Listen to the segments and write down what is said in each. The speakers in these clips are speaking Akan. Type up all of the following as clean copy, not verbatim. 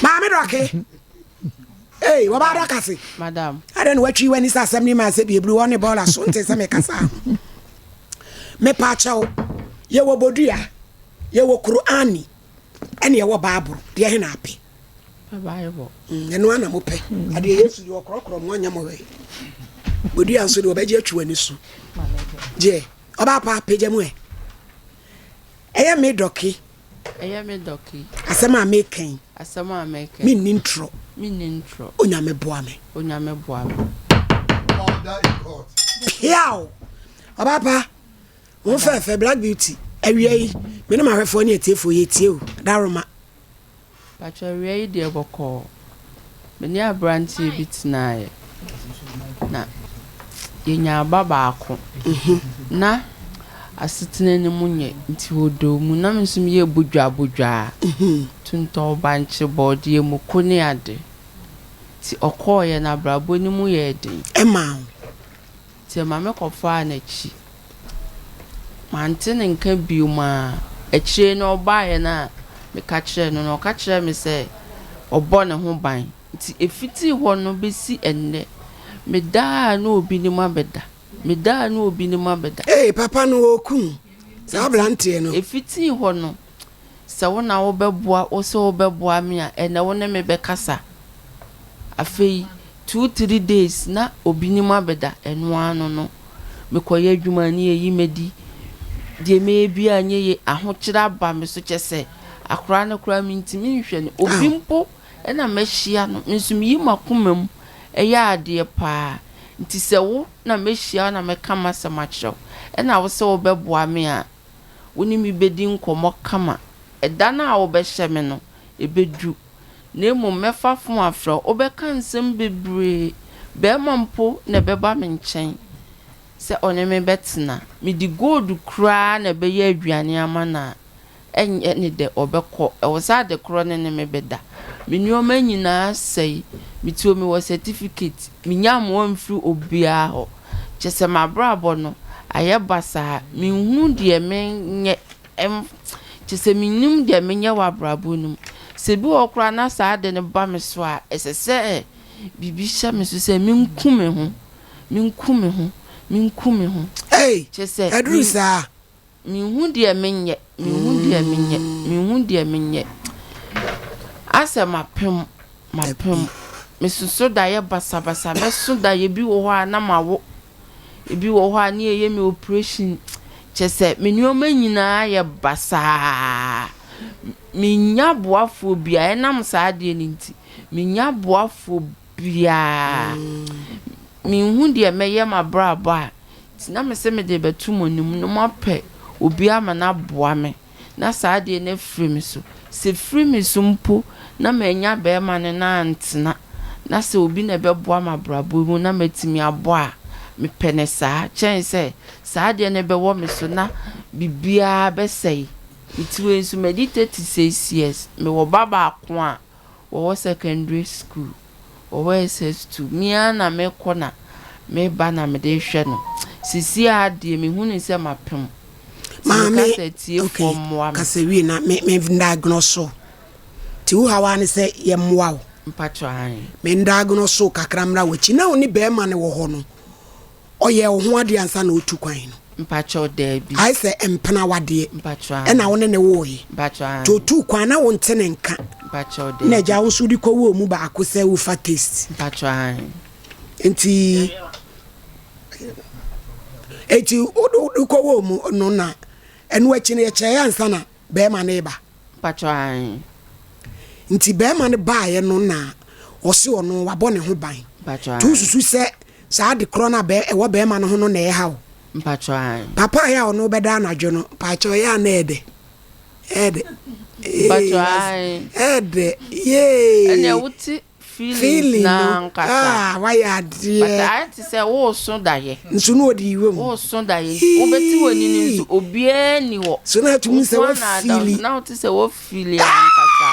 Maame Dɔke. Ei, wɔbaa dɔ kase. Madam. Adɛn na watwi w'ani sɛ asɛm no ma sɛ bieburu hɔ ne bɔɔla so nte sɛ mekasa ho. Mepa kyɛw, yɛwɔ bodua, yɛwɔ Kur'ani, ɛne yɛwɔ Baaboro. Deɛ he na apɛ? Bible. Ɛno ara na mopɛ. Adeɛ Yesu deɛ ɔkorɔkorɔ mo ɔnyɛ mo hwee. Bodua nso deɛ ɔbɛgye atwi w'ani so. Gyeɛ, ɔbaa pa pagya mu ɛ. Ɛyɛ me dɔke. Ɛyɛ me dɔke. Asɛm a meka yi. Asɛm a meka yi. Menni ntorɔ. Menni ntorɔ. Onyame boa me. Onyame boa me. Order in court. Piaw! Ɔbaa pa, wo ho fɛɛfɛ, Black Beauty. Awia yi, me ne m'ahwɛfoɔ ne atiefoɔ yɛtie o. Daroma. Pakyɛ awia yi deɛ bɔkɔɔ. Me ne abranteɛ bi tenaeɛ na yɛnyaa ba baako. Na asetena no mu nyɛ nti ɔdɔɔ mu na me nso meyɛɛ bodwaa bodwaa, tontɔn bankye, bɔɔdeɛ, moko ne ade. Nti ɔkɔeɛ no abrabɔ no mu yɛɛ den. Ɛmaa wo. Nti ɛma me kɔfaa n'akyi. Mante ne nka bio maa akyire no ɔbaeɛ no a meka kyerɛɛ no no, ɔka kyerɛɛ me sɛ ɔbɔ ne ho ban. Nti ɛfiti hɔ no bɛsi ɛnnɛ, meda a na obi ne mu abɛda, meda a na obi ne mu abɛda. Ee, papa no ɔɔku saa abranteɛ no. Ɛfiti hɔ no, Sɛ wo na wobɛboa, wo se wobɛboa me a, ɛnnɛ wo ne me bɛkasa. Afei 2, 3 days na obinom abɛda, ɛno ara no no, mekɔyɛ adwuma a ne yɛyi me adi. Deɛ mɛyɛ biara nyɛ yie, ahokyerɛ aba me so kyɛ sɛ akwadaa no koraa mentumi nhwɛ no. Obi mpo na mahyia no, me nso meyi m'akoma mu yɛ adeɛ paa. Nti sɛ wo na mɛhyia wo na mɛka m'asɛm akyerɛ wo, ɛna wo sɛ wobɛboa me a, Wo ne me bɛdi nkɔmmɔ kama. Ɛda no a wobɛhyɛ me no, ɛbɛdu. Na mmom mɛfa fon afrɛ wo. Wobɛka nsɛm bebree. Barima mpo na ɛbɛba me nkyɛn sɛ ɔne me bɛtena. Mede gold koraa na ɛbɛyɛ aduane ama no a, ɛnyɛ ne dɛ, ɔbɛkɔ. Ɛwɔ sɛ ade korɔ no ne me bɛda. Me nneɛma nyinaa asɛe. Mete hɔ, mewɔ certificate. Mennya mmoa mfiri obiara hɔ. Kyerɛ sɛ m'abrabɔ no ayɛ basaa, menhunu deɛ menyɛ, kyerɛ sɛ mennim deɛ menyɛ wɔ abrabɔ no mu. Sɛ bi wɔ hɔ koraa na saa ade no ba me so a, ɛsɛ sɛ biribi hyɛ me so sɛ menku me ho, menku me ho, menku me ho. Ei, Kyerɛ sɛ ɛduru me. saa? Menhu deɛ menyɛ, menhu deɛ menyɛ, menhu deɛ menyɛ. Asɛ mapem, mapem. Mesoso daeɛ basabasa, mɛso daeɛ bi wɔ hɔ a na mawo, ebi wɔ hɔ a ne yɛyɛ me operation. Kyerɛ sɛ me nneɛma nyinaa yɛ basaa. Mennya aboafoɔ biara, ɛnam saa adeɛ no nti, mennya aboafoɔ biara. Menhu deɛ mɛyɛ m'abrabɔ a Nti na mese mede rebɛto mo anim na moapɛ obi ama no aboa me na saa adeɛ no afiri me so. Sɛ ɛfiri me so mpo na mannya barima no na antena, na sɛ obi na ɛbɛboa m'abrabɔ mu na matumi abɔ a, mepɛ no saa kyɛn sɛ saa adeɛ no bɛwɔ me so na biribiara bɛsɛe. Mete wei nso madi 36 years, mewɔ ba baako a wɔwɔ secondary school, wɔwɔ SS2, me ara na mekɔ na meba na mede rehwɛ no. Seesei ara deɛ mehu no sɛ mapem. Nti meka Maame, sɛ atiefoɔ okay, mmoa me. kasa wie na me me diagnose wo. Nti wo haw ara ne sɛ yɛmmoa wo. Mpakyɛw aane. Me diagnose wo kakra mmra w'akyi. Na wo ne barima no wɔ hɔ no, Ɔyɛɛ wo ho adeɛ ansa na ɔretu kwan no? Mpakyɛw, daabi. Ayɛ sɛ mpena wadeɛ. Mpakyɛw, aane. Ɛna wo ne no woeɛ. Mpakyɛw, aane. Nti ɔtuu kwan na wonte ne nka. Mpakyɛw, daabi. Ɛna agya wo nso wode kɔwoo mu baako sɛ wofa taste. Mpakyɛw, aane. Nti, nti wode kɔwoo mu no na ɛno akyi no yɛkyɛeɛ ansa na bɛrima no reba. Mpakyɛw ae. Nti bɛrima no baeɛ no na ɔse ɔno wabɔ ne ho ban. Mpakyɛw Nti ae. wosusu sɛ saa ade korɔ no a bɛ ɛwɔ bɛrima no ho no na ɛha wo? Mpakyɛw ae. Papa a ɛyɛ a ɔne wo bɛda anadwo no, mpakyɛw ɛyɛ a na ɛyɛ dɛ? Ɛyɛ dɛ? Ee, Mpakyɛw ae. ɛyɛ dɛ, yee. Ɛneɛ wote Feelings Feeling no no ankasa. ah wayɛ But adeɛ. ayɛ te sɛ woreso daeɛ. Nso na ɔde yiwa mu. Woreso daeɛ nti wobɛte w'ani no nso obiara nni hɔ. So na atumi sɛ Wo nko ara na ada wafeeli. so na wote sɛ wafeeli ankasa.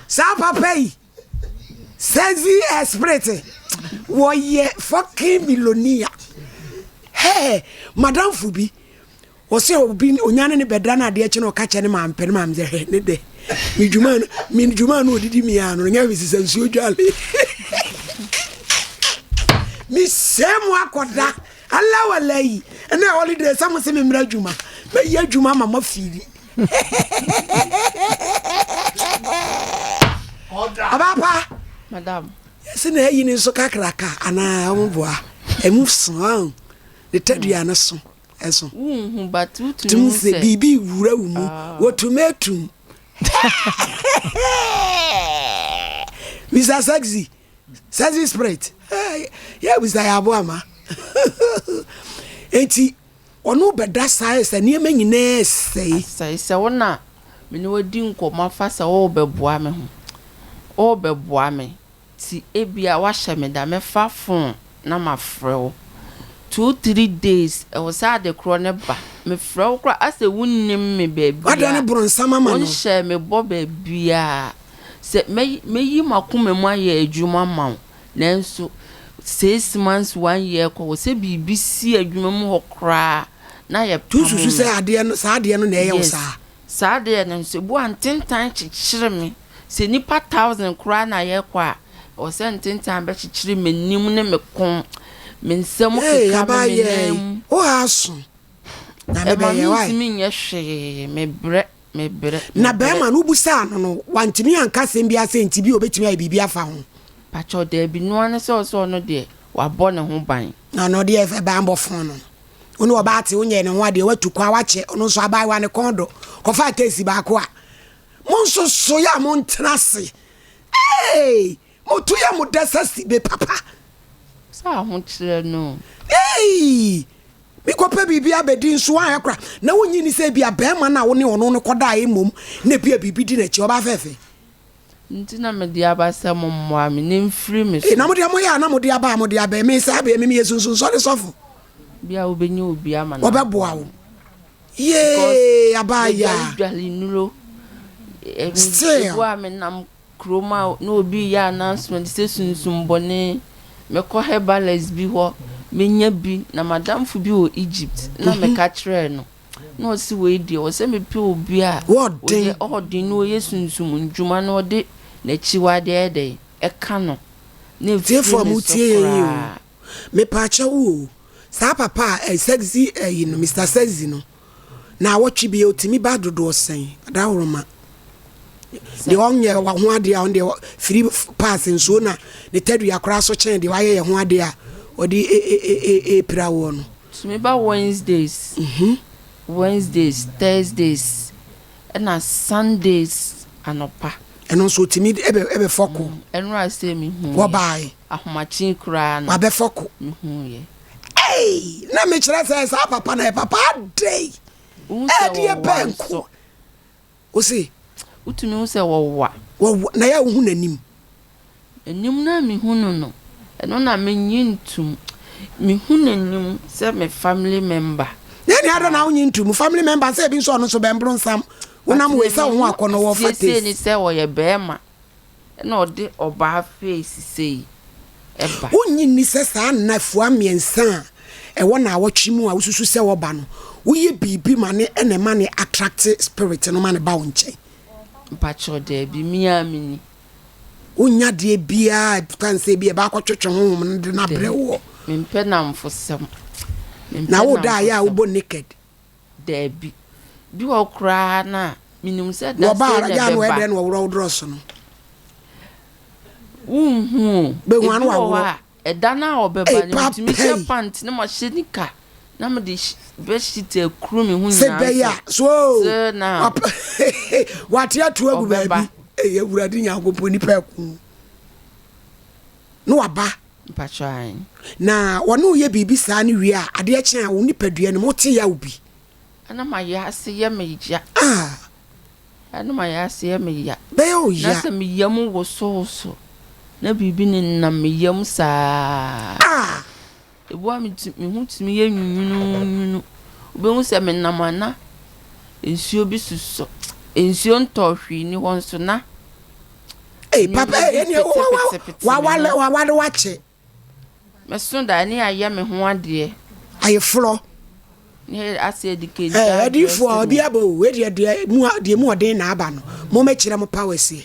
Saa papa yi sexy spirit wɔyɛ fucking millionaire. Hey, madamfo bi. Ɔsɛ obi onya ne ne bɛda no adeɛ kye na ɔka kyɛ ne maame pɛ ne maame sɛ hwɛ ne dɛ me dwuma no me dwuma no odidi mi ano nyɛ hwɛ sisa nsuo dwale me sɛ mo akɔda alawala yi ɛna holiday sɛ mo se me mmerɛ adwuma mɛyɛ adwuma ama mo afiri ɔbaapa madam yɛsi na ayi ne nso kakraka anaa ɔmo boa ɛmu so ne tadua no so ɛso. Wonhu but wotumi Tumi hu sɛ sɛ. biribi wura wo mu. Wɔtumi atum. Mr. Sexy, Sexy Spirit. Yɛ bisa yɛ aboa ma. Enti ɔno bɛda saa sɛ nneɛma nyinaa sɛe. Asɛe sɛ wo na me ne wadi nkɔmmɔ afa sɛ worebɛboa me ho. Worebɛboa me. Nti ebia woahyɛ me da mɛfa phone na mafrɛ wo two three days ɛwɔ sɛ ade korɔ no ba mefrɛ wo koraa asɛ wonnim me Woadane baabiaa boronsam ama no. wonhyɛɛ me bɔ baabiaa sɛ mɛyi makoma mu ayɛ adwuma ama wo nanso six months one year kɔ wɔ sɛ biribi si adwuma mu hɔ koraa na Nti yɛpamo wosusu sɛ me. adeɛ no saa adeɛ no na ɛyɛ wo Yes saa? saa adeɛ no nso ebi wɔ a ntentan kyekyere me Sɛ nnipa thousand koraa na yɛkɔ a, ɛwɔ sɛ ntentan bɛkyekyere m'anim ne me kɔn, me nsa mu Hey, keka me, me abaayɛ nan yi, mu. wo ha aso. Nyame Ɛma bɛyɛ, why? mentumi nyɛ hwee, mebrɛ, mebrɛ, Na mebrɛ. bɛrima no wobusaa no no, wantumi anka asɛm biara sɛ nti bi a obetumi ayɛ biribi afa ho. Pakyɛw daabi, noa ne sɛ ɔsɛ ɔno deɛ wabɔ ne ho ban. Na ɔno deɛ ɛfɛ banbɔ fon no. Wo ne ɔbaa te, wonyɛɛ ne ho adeɛ, watu kwan, wakyɛ, ɔno nso abaayewa ne kɔn dɔ. Kɔfaa keesi baako a, Monsoso yɛ a montena ase. Hey! Moto yɛ mo dɛ sɛ sibe papa. Sɛ ahokyerɛ no. Hey! Mekɔpɛ biribi abɛdi nso woanhwɛ kora na wonnye nni sɛ ebia barima no a wo ne ɔno no kɔdaeɛ mmom na ebia biribi di n'akyi. Ɔbaa fɛɛfɛ. Nti na mede aba sɛ mommoa me na ɛmfiri me Hey, so. na mo deɛ moyɛ a na mode aba a mode aba yi, me saa bɛɛ me meyɛ sunsunsɔre sɔfo. Bia wobɛnya obi ama no Wɔbɛboa aboa wo. me. Because Yee abaayaa. medware dware nnuro. Still. Ebu a menam kurom a na obi reyɛ announcement sɛ sunsum bɔne. Mekɔ herbalist bi hɔ, menya bi. Na m'adamfo bi wɔ Egypt na meka kyerɛɛ no. Na ɔse wei deɛ ɔwɔ sɛ mepɛ obi a Wɔɔden. ɔyɛ ɔɔden na ɔyɛ sunsum ndwuma na ɔde n'akyiwadeɛ yɛ dɛn ɛka no na Tiefoɔ ɛfiri a ne mo so tie yɛn yi o, koraa. mepaakyɛw o, saa papa a eh, sexy ɛyi no, Mister Sexy no, naawɔtwe bi otumi ba dodoɔ sɛn? Adaworoma. Deɛ ɔnyɛ ho adeɛ a ɔno deɛ firi pass nsuo na ne tadua koraa so kyɛn deɛ wayɛ yɛ ho adeɛ a ɔde pira woɔ no. Tumi ba Wednesdays, Wednesdays, Thursdays ɛna Sundays anɔpa. Ɛno nso otumi ɛbɛ ɛbɛfɔ ko. Ɛnora sɛ mehu yɛ. Wɔbae. Ahomakye koraa no. Wabɛfɔ ko. Mehu yɛ. Ei! Na mekyerɛ sɛ saa papa no yɛ papa adɛn? Wohu sɛ Ɛdeɛ wɔwa bɛn nso. nko? Wose? Wotumi hu sɛ wɔwa. Wɔwa, na yɛ a wohu n'anim? Anim no a mehu no no, ɛno na mennye ntom. Mehu n'anim sɛ me family member. Na ɛnneɛ adɛn na wonnye ntom? Family member sɛ ebi nso ɔno nso bɛmboro nsam. But Wonam nea wei sɛ wo ho mehu akɔnnɔ wɔ aseɛ sei ne fates. sɛ ɔyɛ barima ɛna ɔde ɔbaa face sei ba. Wonnye nni sɛ saa nnafua mmiɛnsa a ɛwɔ naawɔtwe mu a wosusu sɛ wɔba no, woyɛ biribi ma no na ɛma no attract spirit no ma no ba wo nkyɛn? Mpakyɛw daabi, me ara menni. Wonnya adeɛ biara a ɛsiane sɛ ebia ɛbɛakɔtwetwe honhom no de no abrɛ Daabi, woɔ. mempɛ nnamfosɛm. Mempɛ Na woda a ɛyɛ a nnamfosɛm. wobɔ naked? Daabi. Bi wɔ hɔ koraa no a, menim sɛ Na da ɔba sei a, na yɛ a na ɔyɛ ɛbɛba. dɛn na wɔworɔ wo drɔs no? Wonhu o. Bɛhu a Ebi na wɔ hɔ waworɔ. a, ɛda no a ɔbɛba Ei, no, metumi papa hyɛ yi! pant na mahyɛ nika na mede bedsheet akuru me ho Sɛ nyinaa bɛyɛ nso, a, so o, till now, wap wate ato agu ɔbɛba. baabi. Ei, Awurade Nyankopɔn, nnipa aku. Na waba. Mpakyɛ ae. Na wɔne wo yɛ biribi saa no wie a, adeɛ kye a, wo nipadua no mu, wote yaw bi. Ɛna m'ayaase yɛ me ya. Ah. Ɛna m'ayaase yɛ me ya. Bɛyɛ wo Na ya. sɛ me yam wosowoso, na biribi nenam me yam saa. Ah. Ebi wɔ hɔ a me ti me ho tumi yɛ nwununwunu. Wobɛhu sɛ menam a na nsuo bi susɔ. Nsuo ntɔɔ hwee nni hɔ nso na Ei papa nneɛma ei bi ɛneɛ wo wa wa petepetepete me wawale ho. wawale wakyɛ. Mɛso daeɛ ne ayɛ me ho adeɛ. Ayeforɔ. Ne ase adi kente Eh, adrɛse adiifoɔ me. obi aba o, wei deɛ deɛ mu deɛ mu ɔden na aba no. Mommɛkyerɛ mo powers yi.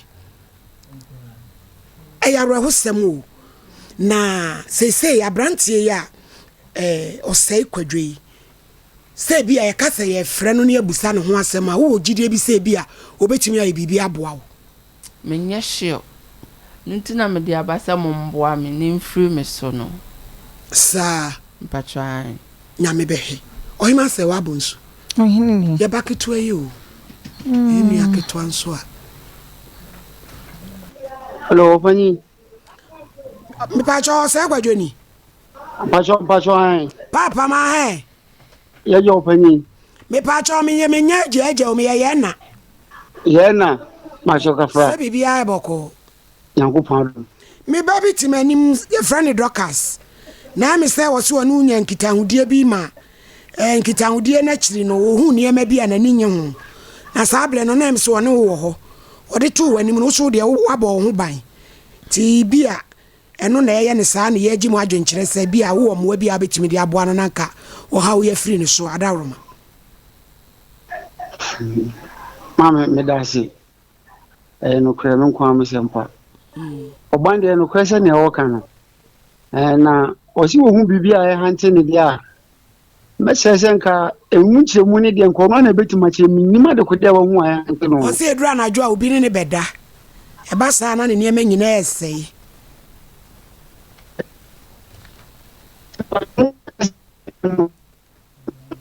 Ɛyɛ awerɛhosɛm o. Na seesei aberanteɛ yi a eh, ɔsɛe kwadwo yi, sɛ ebi a yɛka sɛ yɛfrɛ no ne abusa ne ho asɛm a, wowɔ gyidie bi sɛ ebi a obɛtumi ayɛ biribi aboa wo? Menyɛ sure. No nti na mede aba sɛ momboa me na ɛmfiri me so no. Saa. Mpakyɛw aane. Nyame bɛhwɛ. Ɔhemaa sɛ wabɔ nsu. Ɔhene ni. Yɛ ba ketewa yi o. Yɛ nua ketewa nso a. Hello, ɔpanyin. Mepakyɛ ɔsɛ kwadwo ni. Mpakyɛ mpakyɛ ahen. Paapa ma hɛn. Yɛyɛ ɔpanyin. Mepakyɛ meyɛ menyɛ agya agya o meyɛ yɛn na. Yɛn na makyɛ kafra. Sɛ biribiara yɛ bɔkɔɔ. Nyankopɔn adom. Me ba bi te m'anim, yɛfrɛ no Dorcas. Na ɛme sɛ ɔse ɔne wo nya nkitahodie bi ma eh, nkitahodie no akyiri no ɔhuu nneɛma bi a n'ani nye ho. Na saa berɛ no na ɛme sɛ ɔne wo wɔ hɔ. Ɔde too w'anim no, wo so deɛ woabɔ wo ho ban. Nti bi a ɛno na ɛyɛ no saa na yɛregye mu adwenkyerɛ sɛ bi a wowɔ mmoa bi a wobɛtumi de aboa no na anka ɔhaw yi afiri ne so. Adaworoma. Maame, meda ase. Ɛyɛ nokorɛ, me nko ara me sɛm pa. Ɔban deɛ nokorɛ sɛ nea ɔreka no. Ɛɛ na ɔsi ohu biribi a ɛhante ne deɛ a, mɛsrɛ sɛ nka emu nkyerɛmu ne deɛ nka ɔno na ebetumi akyerɛ mennim adekodeɛ a wahu a ɛhante no. Ɔsɛ eduru anadwo a obi ne ne bɛda. Ɛba saa na ne nneɛma nyinaa ɛsɛe.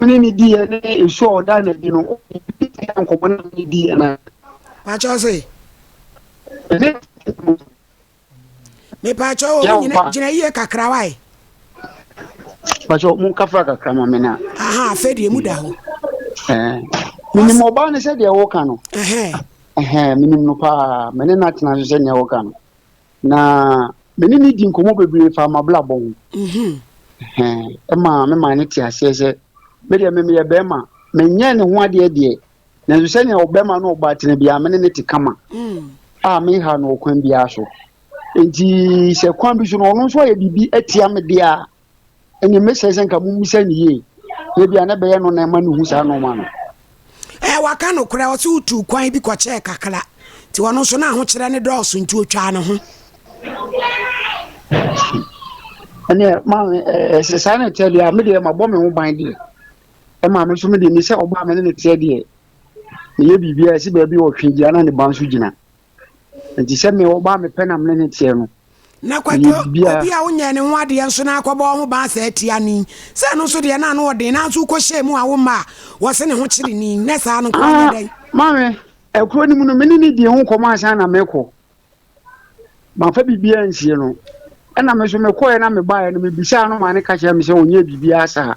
Me ne no diiɛ ne nsuo a ɔdaa no adi no, nkɔmmɔ no a me ne diiɛ no. Pakyɛ se. Mepakyɛ o, nyina gyina yie kakra wae. Pakyɛ mo kafra kakra ma me na. Aha, afei deɛ mu da hɔ. Ɛɛ, menim ɔbaa no sɛ deɛ wɔka no. Ɛhɛn, menim no paa, me ne no atena so sɛ deɛ wɔka no. Na me ne no di nkɔmmɔ bebree fa m'abrabɔ ho. Ɛhɛn, ɛma me maa no te aseɛ sɛ me deɛ me meyɛ bɛrima, menyɛ ne ho adeɛ deɛ, nanso sɛnea ɔbɛrima ne ɔbaa tena biara me ne no te kama a menha no ɔkwan biara so. Nti sɛ kwan bi so no ɔno nso ayɛ biribi atia me deɛ a, ɛnneɛ mɛsrɛ sɛ nka mommisa no yie na ebia na ɛbɛyɛ no na ɛma no hu saa nnoɔma no. Ɛɛ waka nokorɛ, ɔse wotuu kwan bi kɔkyɛɛ kakra nti ɔno nso na ahokyerɛ no dɔɔso nti otwaa ne ho. Ɛneɛ maame ɛɛ sɛ saa na ɛteɛ deɛ a me deɛ mabɔ me ho ban deɛ ɛma me nso me deɛ me sɛ ɔbaa me ne ne teɛ deɛ meyɛ biribiara ɛsi baabi ɔtwe gyina na ne ba nso gyina. Nti sɛ me ɔbaa mepɛ na mene ne teɛ no. Na kwadwo obi a wonyɛ ne ho adeɛ nso na akɔbɔ ho ban saa atia ni sɛ ɛno nso deɛ na ano ɔden nanso wokɔhyɛɛ mu a wo mma a wɔse ne ho kyere ni na saa no nka wanyɛ dɛn. Maame, ɛkuro no mu no me ne ne dii ho nkɔmmɔ ansa na mekɔ. Mamfa biribiara nsie no. Ɛna me nso mekɔɛ na mebaeɛ no mebisaa no maa ne ka kyerɛ me sɛ ɔnyɛ biribiara saa.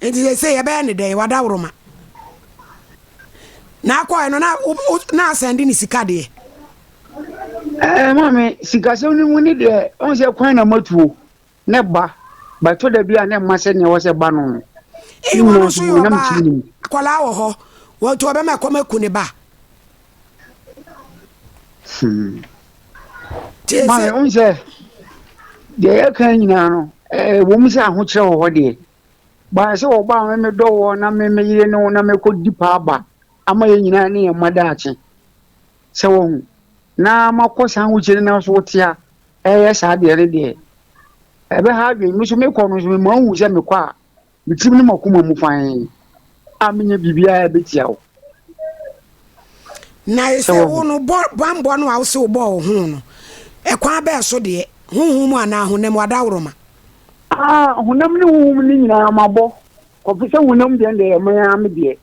Nti seesei yɛbɛyɛ ne dɛn? Wadaworoma. Na akɔɛ no na na asɛnde ne sika deɛ. Ɛɛ maame, sikasɛm no mu ne deɛ ɔn sɛ kwan na matuo ne ba bɛtɔ da bi a ne mma sɛ nea ɛwɔ sɛ ba no no. Ee wɔn nso yɛ ɔbaa akwadaa wɔ hɔ wɔn nti ɔbɛma ɛkɔm aku ne ba. Hmm. Maame, wohu sɛ deɛ yɛka nyinaa no, ɛwɔ mu sɛ ahokyerɛ wɔ hɔ deɛ, baayɛ sɛ ɔba a memedɔ wɔ na me me yere ne wo na mekɔdi paa ba ama yɛn nyinaa ne yɛn mma daakye sɛ wahu na makɔ saa ahokyerɛ no so wote a ɛyɛ saa deɛ no deɛ ɛbɛha adwene me so mekɔ no so mema wohu sɛ mekɔ a Me tirim ne m'akoma mu fann a menyɛ biribiara a ɛbɛtia wo. Na sɛ wo no bɔ bammɔ no a wose wobɔɔ wo ho no, ɛkwan bɛɛ so deɛ, honhom mu anaa honam, wadaworoma? Ah, honam ne honhom no nyinaa mabɔ. Kɔpi sɛ honam deɛ no deɛ ɛyɛ me ara me deɛ,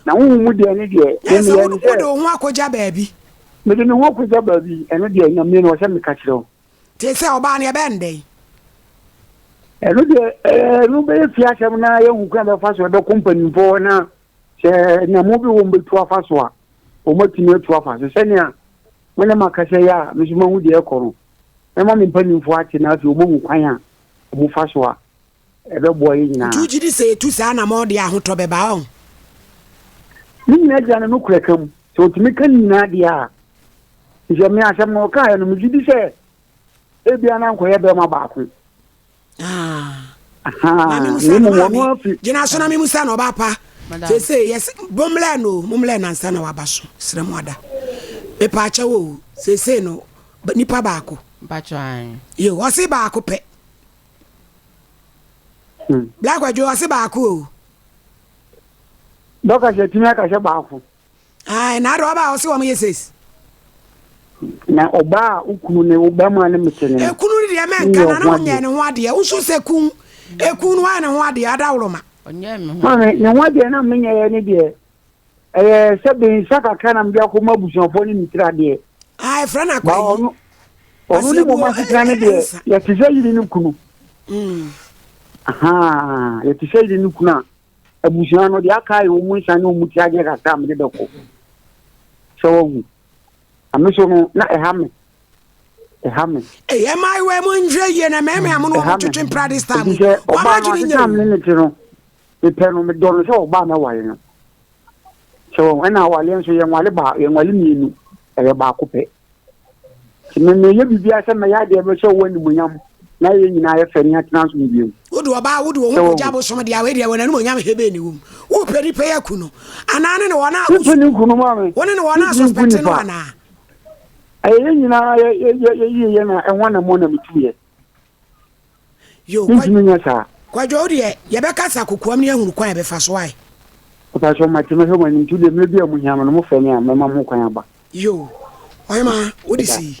na honhom mu deɛ no deɛ, me meyɛ no sɛ. Wode wo ho akɔgya baabi. Mede me ho akɔgya baabi, ɛno deɛ Nyame na ɔsɛ meka kyerɛ wo. Te sɛ ɔbaa no, yɛbɛyɛ no dɛn? Ɛno deɛ, ɛno bɛyɛ fie asɛm na yɛhu kwan bɛfa so ɛbɛkɔ mpanimfoɔ hɔ na sɛ nneɛma bi wɔn bɛtu afa so a, wɔatumi atu afa so. Sɛnea me ne makasa yi a, me nso mahu deɛ ɛkɔ no, mɛma me mpanimfoɔ ate na afei wɔahu kwan a wɔfa so a ɛbɛboa yɛn nyinaa. Nti wogye di sɛ yɛtu saa anammɔn deɛ ahotɔ bɛba ɔn? Ne nyinaa gyina ne nokorɛ ka mu. Sɛ ɔtumi ka ne nyinaa deɛ a, Efisɛ me asɛm no ɔkaeɛ no, megye di sɛ ebia na nkɔyɛ bɛrima baako. Maame musa no maame gyina so na me musa na ɔba pa. Sese yes bomlɛ no momlɛ nansa na waba so srɛ mo ada. Mepa kyɛw o sese no nipa baako. Yo ɔse baako pɛ. Black Kwadwo ɔse baako o. Dɔka sɛ tumi aka sɛ baako. Ae na ade ɔbaa ɔse wɔn yɛ seis. Na ɔbaa a okunu ne wo bɛrima ne mete ne no. Ekunu no deɛ mɛnka na na wonyɛ ne ho adeɛ wosu sɛ kun ekun no wayɛ ne ho adeɛ adaworoma. Ɔnyɛ me ho Maame ne ho adeɛ na menyɛ yɛ ne deɛ ɛyɛ sɛ bensa kakra na mede akɔma abusuafoɔ ne ne tiri adeɛ. Ae frɛ no akɔ ayi. Ɔno ne mmom asetena ne deɛ yɛte sɛ yere ne kunu. Ahaa yɛte sɛ yere ne kunu a abusua no deɛ aka yɛ wɔn nsa ne wɔn ti adeɛ kakra a mede bɛkɔ sɛ wahu ame so no na ɛha me ɛha me. Ɛyɛ mmaayewa mu nhwɛ yie na mmarima a mo ne wɔn twetwe mpra this time yi wɔn adwene nyɛ o. Ɔbaa no ne te no mepɛ no medɔ no sɛ ɔbaa mɛware no sɛ wɔn ɛna awareɛ nso yɛnware baa yɛnware mmienu ɛyɛ baako pɛ. Nti me meyɛ biribiara sɛ mɛyɛ adeɛ bɛhyɛ wo animuonyam na yɛn nyinaa yɛ fɛ ne yɛatena asomdwoeɛ mu. Wode ɔbaa wode wo ho kɔgya abosom deɛ a wei deɛ wɔn animuonyam he bɛn ne wom. Wopɛ nipa yi aku no anaa ne ne wɔn a Mepɛ ne nku no maame. Wo ne ne wɔn a suspect no anaa? Ɛyɛ yɛn nyinaa yɛ yɛ yɛ yie yɛ na ɛho anammɔn na metuiɛ. Yo, Mentumi nyɛ saa. Kwadwo wo deɛ yɛbɛkasa kokoam ne ahunu kwan a yɛbɛfa so ae. Mpakyɛw mate mɛhwɛ mo anim nti deɛ mmerɛ bi a mo hia me no mo frɛ me a mɛma mo kwan aba. Yo, ɔhemaa wode si.